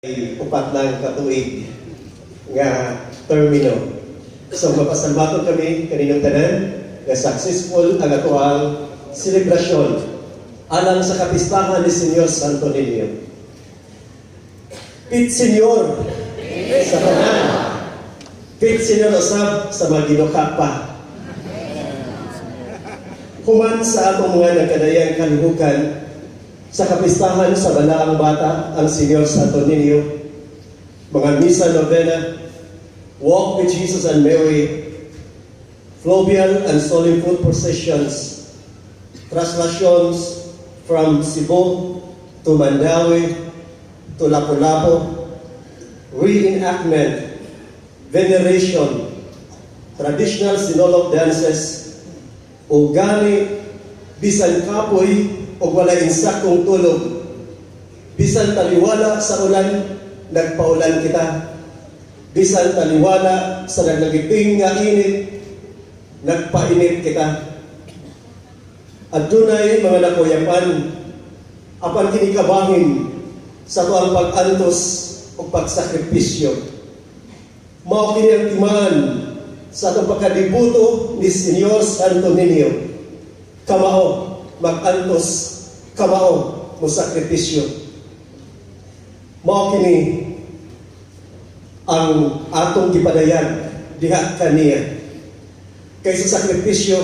4 lang ka tuig nga termino. So mapasalamaton kami kaninyong tanan nga successful ang atoang selebrasyon alang sa kapistahan ni Señor Santo Niño. Pit Señor sa tanan. Pit Señor usab sa mga ginuka pa. Human sa atong mga nagkadayang kalihukan sa kapistahan sa Balaang Bata, ang Señor Santo Niño, mga misa novena, walk with Jesus and Mary, fluvial and solemn foot processions, translations from Cebu to Mandaue to Lapu-Lapu, reenactment, veneration, traditional Sinulog dances, o gani bisan kapoy o wala insaktong tulog, bisan taliwala sa ulan, nagpaulan kita. Bisan taliwala sa naglagiting nga init, nagpainit kita. Adunay mga nakuyapan, apan kini kabahin sa atoang pag-antos o pagsakripisyo. Mao kini ang timaan sa atong pagkadibuto ni Señor Santo Niño. Kamao mag-antos, kamao mo sakripisyo. Mao kini ang atong gipadayag diha kaniya. Kay sa sakripisyo,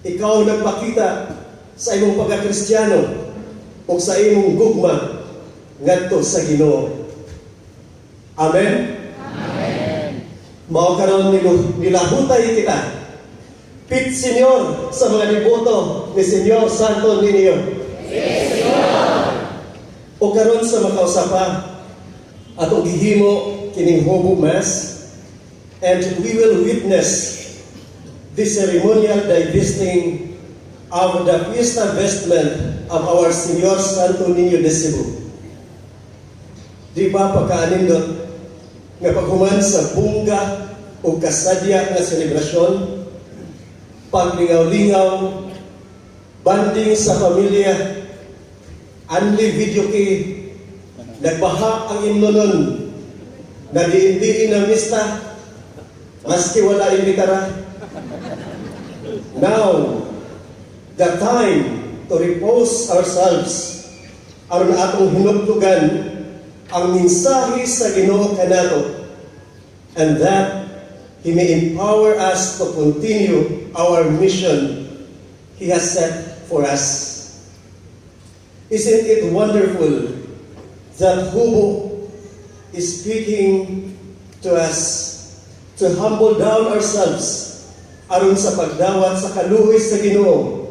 ikaw nagpakita sa imong pagkakristyano o sa imong gugma ngadto sa Ginoo. Amen? Amen. Mao karon nilahutay kita. Pit Señor sa mga deboto ni Señor Santo Niño. O karon sa makausa pa, atong gihimo kining Hubo Mass and we will witness the ceremonial divesting of the fiesta vestment of our Señor Santo Niño de Cebu. Di ba pagkaanindot nga paghuman sa bungga o kasadya nga selebrasyon, paglingaw-lingaw, bonding sa pamilya, only videoke, nagbaha ang imnonon, nadiin-diin ang mista, maski wala imbitara. Now, the time to repose ourselves aron atong hinugtugan ang mensahe sa Ginoo kanato and that He may empower us to continue our mission He has set for us. Isn't it wonderful that Hubo is speaking to us to humble down ourselves aron sa pagdawat sa kaluoy sa Ginoo,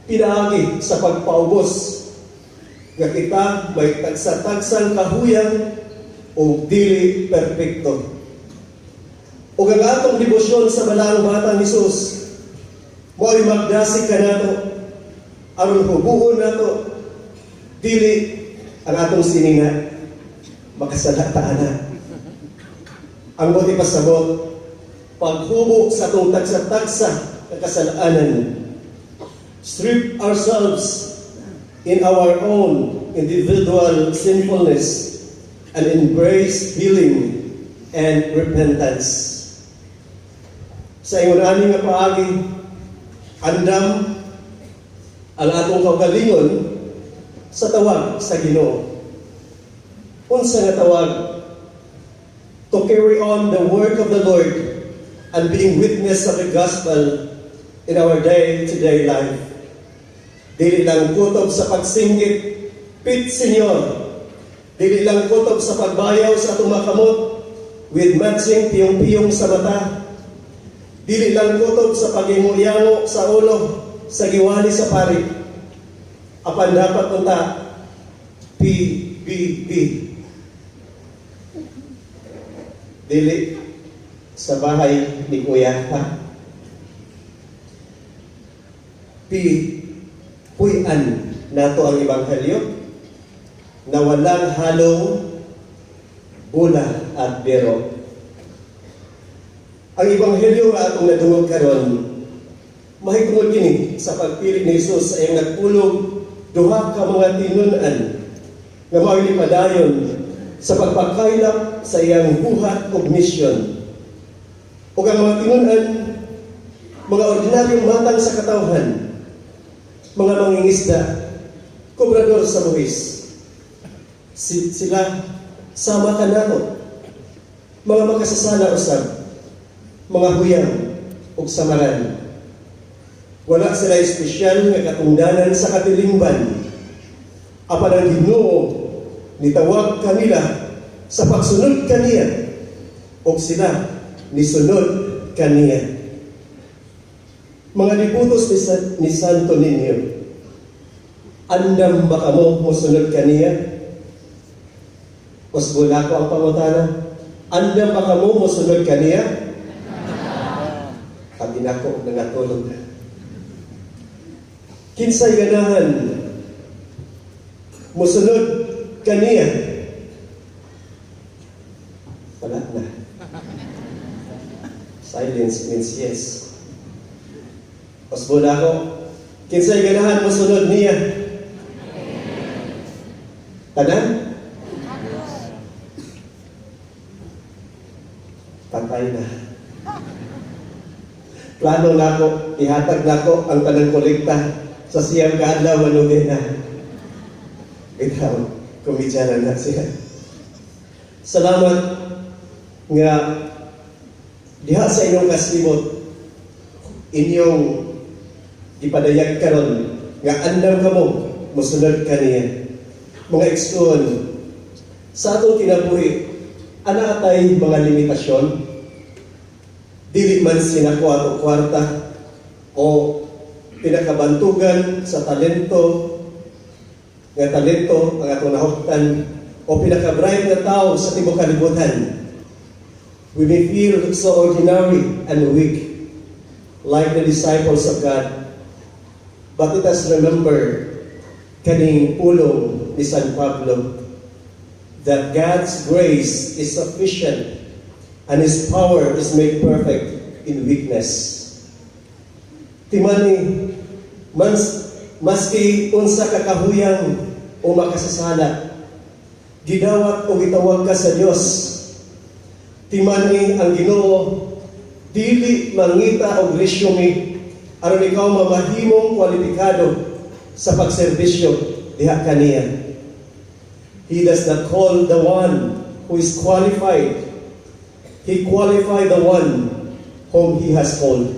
pinaagi sa pagpaubos nga kita may tagsa-tagsang kahuyang o dili perpekto? O ang atong debosyon sa Balaang Batang Hesus mo'y magdasig kanato aron hubuon nato dili ang atong sininga, makasala ta ana. Ang buot ipasabot, paghubo sa atong tagsa-tagsa na kasalanan, strip ourselves in our own individual sinfulness and embrace healing and repentance. Sa ingon ani nga paagi, andam ang atong kaugalingon sa tawag sa Ginoo. Unsa nga tawag? To carry on the work of the Lord and being witness of the gospel in our day-to-day life. Dili lang kutob sa pagsinggit, "Pit Señor." Dili lang kutob sa pagbayaw sa atong mga kamot with matching piyong-piyong sa mata. Dili lang kutob sa pagingo-yango sa ulo sa giwali sa pari. Apan dapat unta P B B. Dili sa bahay ni Kuya, ha? P, puy-an nato ang ebanghelyo na walang halong bula at biro. Ang ebanghelyo nga atong nadungog karon mahitungod kini sa pagpili ni Jesus sa iyang nagpulong duha ka mga tinun-an nga mao'y padayon sa pagpakaylap sa iyang buhat ug misyon. Ug ang mga tinun-an, mga ordinaryong matang sa katawhan, mga mangingisda, kobrador sa buhis, sila sama kanato, mga makasasala usab, mga huyang ug samaran. Wala sila espesyal nga katungdanan sa katilingban. Apan ang Ginoo nitawag kanila sa pagsunod kaniya ug sila nisunod kaniya. Mga debotos ni Santo Niño, andam ba kamo mosunod kaniya? Usbon nako ang pangutana. Andam ba kamo mosunod kaniya? Abi nako nangatulog na. Kinsay ganahan mosunod kaniya? Wala na. Silence means yes. Usbon nako. Kinsay ganahan mosunod niya? Tanan? Patay na. Plano nako, ihatag nako ang tanang kolekta sa 9 ka adlaw, manubi na. Ikaw, komedya na siya. Salamat nga diha sa inyong kasimot, inyong gipadayag karon nga andam kamo mosunod kaniya. Mga igsoon, sa atong kinabuhi, ana atay mga limitasyon. Dili man sinako ato kwarta o pinakabantugan sa talento nga talento ang atong nahuptan o pinaka-bright nga tao sa tibuok kalibutan. We may feel so ordinary and weak, like the disciples of God. But let us remember kaning pulong ni San Pablo that God's grace is sufficient and His power is made perfect in weakness. Timani, maski unsa ka kahuyang o makasasala, gidawat o gitawag ka sa Dios. Timani, ang Ginoo dili mangita og resume aron ikaw mamahimong kwalipikado sa pagserbisyo diha kaniya. He does not call the one who is qualified. He qualified the one whom He has called.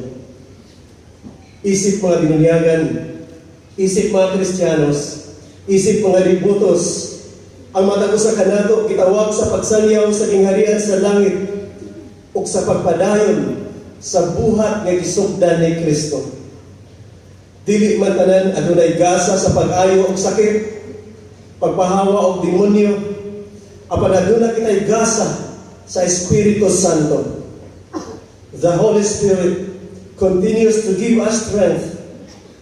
Isip mga binunyagan, isip mga Kristiyanos, isip mga debotos, ang matag usa kanato gitawag sa pagsalyaw sa gingharian sa langit ug sa pagpadayon sa buhat nga gisugdan ni Kristo. Dili man tanan adunay gasa sa pag-ayo og sakit, pagpahawa og demonyo, apan aduna kitay gasa sa Espiritu Santo. The Holy Spirit continues to give us strength,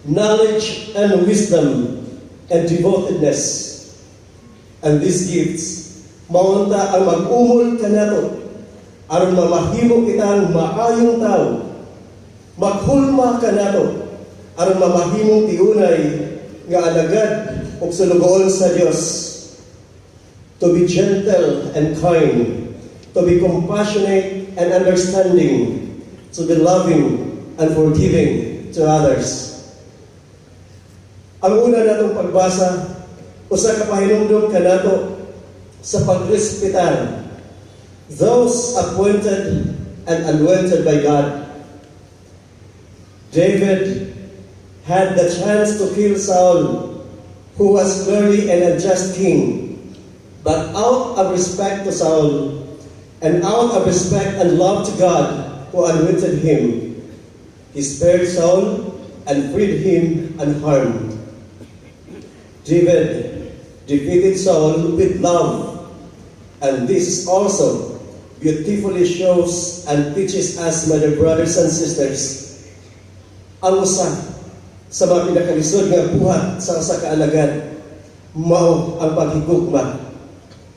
knowledge, and wisdom, and devotedness. And these gifts, mao unta ang mag-umol kanato aron mamahimo kitang maayong tao. Maghulma kanato aron mamahimong tiunay nga alagad ug sulugoon sa Dios. To be gentle and kind, to be compassionate and understanding, to be loving and forgiving to others. Ang una natong pagbasa, usa ka pahinumdom kanato sa pagrespetar those appointed and anointed by God. David had the chance to kill Saul, who was clearly an unjust king. But out of respect to Saul, and out of respect and love to God who anointed him, he spared Saul and freed him unharmed. David defeated Saul with love, and this is also beautifully shows and teaches us, my dear brothers and sisters, ang usa sa mga pinakalisod nga buhat sa usa ka alagad mao ang paghigugma,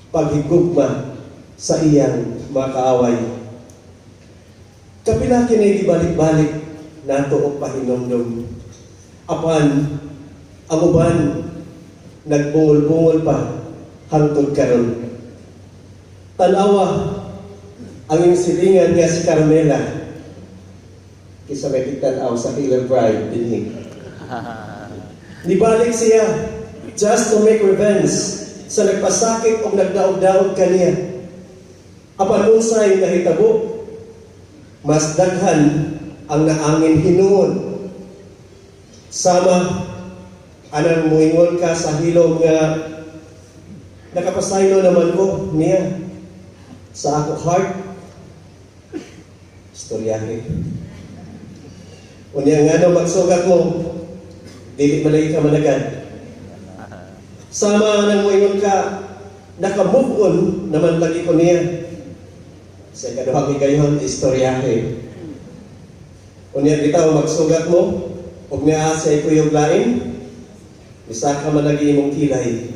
paghigugma sa iyang mga kaaway. Kapila kini gibalik-balik nato og pahinomdom. Apan ang uban nagbungol-bungol pa hangtod karon. Tanawa ang iyong silingan nga si Carmela. Kisa may tanaw sa Killer Bride dinhi. Nibalik siya just to make revenge sa nagpasakit o nagdaog-daog kaniya. Apan unsay nahitabo, mas daghan ang naangin hinuon. Sama anang muingon ka sa hilom nga nakapasaylo naman ko niya sa ako heart, istoryahe. Unya nga no magsugat mo, dili man lagi ka managad. Sama nang moingon ka, naka-move on naman lagi ko niya. Sa ikaduhang higayon, istoryahe. Unya bitaw magsugat mo, ug naa sa kuyog lain, misaka man lagi imong kilay.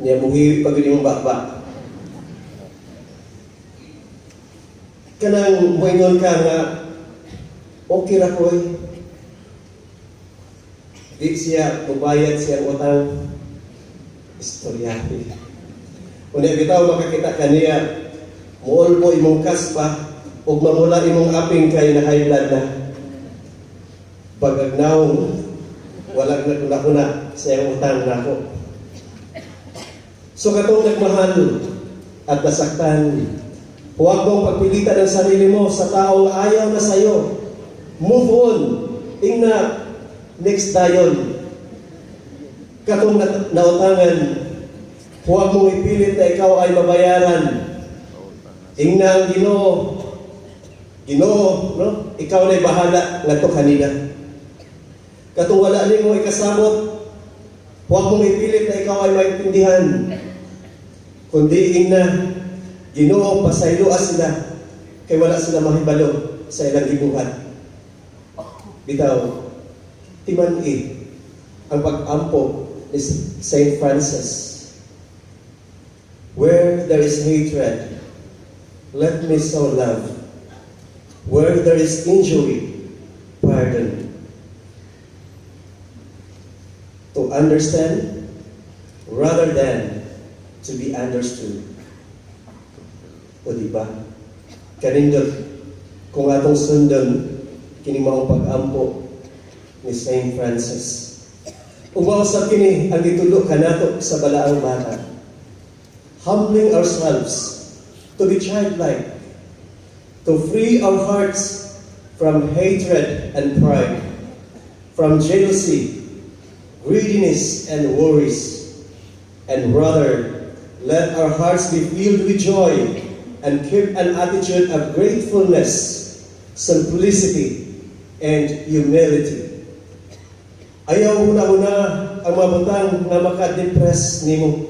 Niya muhiwi pag imong baba. Kanang moingon ka nga, okay ra koy. Di siya mubayad siyang utang. Istoryahe. Unya bitaw makakita kaniya, muulbo imong kaspa ug mamula imong aping kay na high blood na. Bagag naong walang naguna-una sa iyang utang nako. So katong nagmahal at nasaktan, huwag mong pagpilitan ang sarili mo sa taong ayaw na sa'yo. Move on. Ingna, next dayon. Katong nautangan, huwag mong ipilit na ikaw ay mabayaran. Ingna ang Ginoo. Ginoo, no? Ikaw na'y bahala ngadto kanila. Katong wala nimo ikasabot, huwag mong ipilit na ikaw ay maintindihan. Kundi ingna, "Ginoo, pasayloa sila kay wala sila mahibalo sa ilang gibuhat." Bitaw, timan-i ang pag-ampo ni Saint Francis. "Where there is hatred, let me sow love. Where there is injury, pardon." To understand rather than to be understood. O di ba? Kanindot kung atong sundon kini maong pag-ampo ni Saint Francis. Ug mao sa kini ang gitulo kanato sa balaang bata. Humbling ourselves to be childlike, to free our hearts from hatred and pride, from jealousy, greediness, and worries, and rather let our hearts be filled with joy and keep an attitude of gratefulness, simplicity, and humility. Ayaw huna-huna ang mga butang nga maka-depress nimo.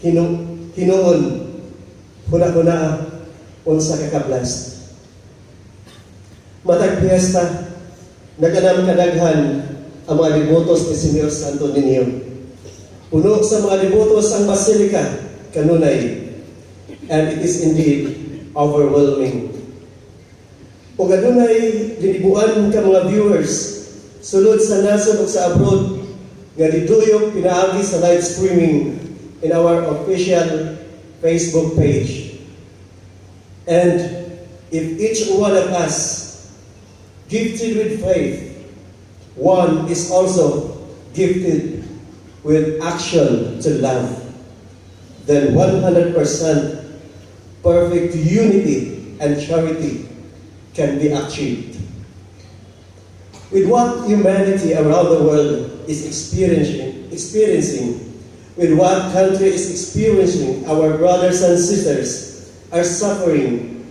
Hinuon, huna-huna unsa ka ka-blessed. Matag piyesta, naganam kadaghan ang mga debotos ni Señor Santo Niño. Puno sa mga debotos ang basilika kanunay, and it is indeed overwhelming. Ug adunay linibuan ka mga viewers sulod sa nasod ug sa abroad nga diduyok pinaagi sa live streaming in our official Facebook page. And if each one of us gifted with faith, one is also gifted with action to love, then 100% perfect unity and charity can be achieved. With what humanity around the world is experiencing, with what country is experiencing, our brothers and sisters are suffering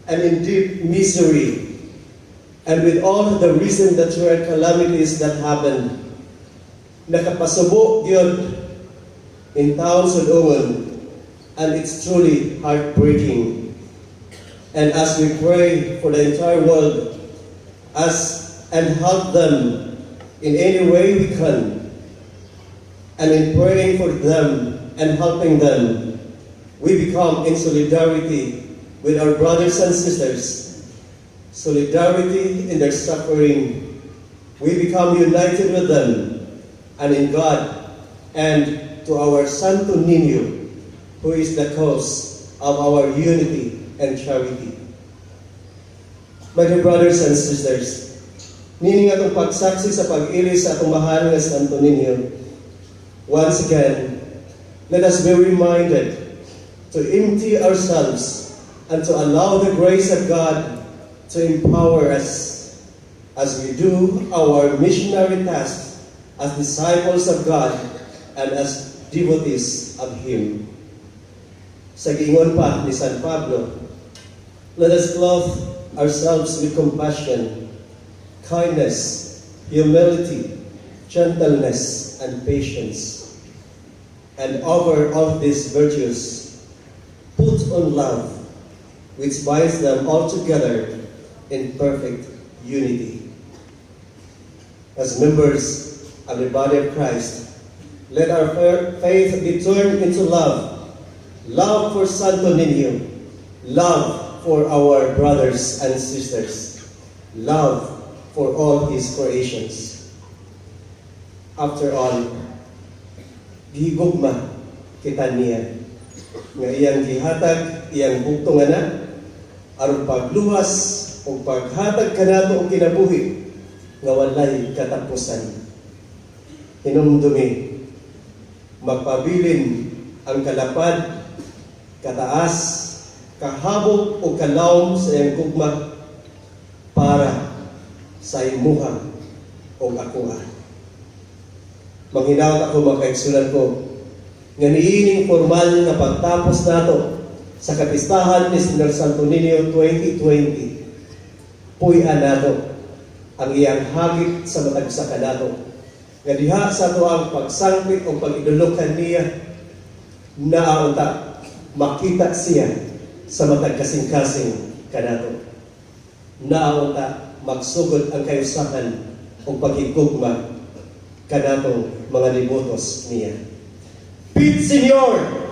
and in deep misery, and with all the recent natural calamities that happened, nakapasubo gyud in towns ug, and it's truly heartbreaking. And as we pray for the entire world, as and help them in any way we can, and in praying for them and helping them, we become in solidarity with our brothers and sisters, solidarity in their suffering. We become united with them and in God and to our Santo Niño, who is the cause of our unity and charity. My dear brothers and sisters, niining atong pagsaksi sa pag-ili sa atong mahal nga Santo Niño, once again, let us be reminded to empty ourselves and to allow the grace of God to empower us as we do our missionary tasks as disciples of God and as devotees of Him. Sa giingon pa ni San Pablo, let us clothe ourselves with compassion, kindness, humility, gentleness, and patience. And over all these virtues, put on love, which binds them all together in perfect unity. As members of the body of Christ, let our faith be turned into love. Love for Santo Niño, love for our brothers and sisters, love for all His creations. After all, gihigugma kita niya nga iyang gihatag iyang bugtong anak aron pagluwas o paghatag kanato og kinabuhi nga walay katapusan. Hinumdumi, magpabilin ang kalapad, kataas, kahabok o kalawom sa iyang gugma para sa imuha o akoa. Manghinaot ako, mga kaigsuonan ko, nga niining formal nga pagtapos nato sa kapistahan ni Señor Santo Niño 2020, puy-an nato ang iyang hagit sa matag usa kanato. Nga diha sa atoang pagsangpit o pag-idolo kaniya, naa unta makita siya sa matag kasing-kasing kanato. Naa unta magsugod ang kayusahan o paghigugma kanatong mga debotos niya. Pit Señor!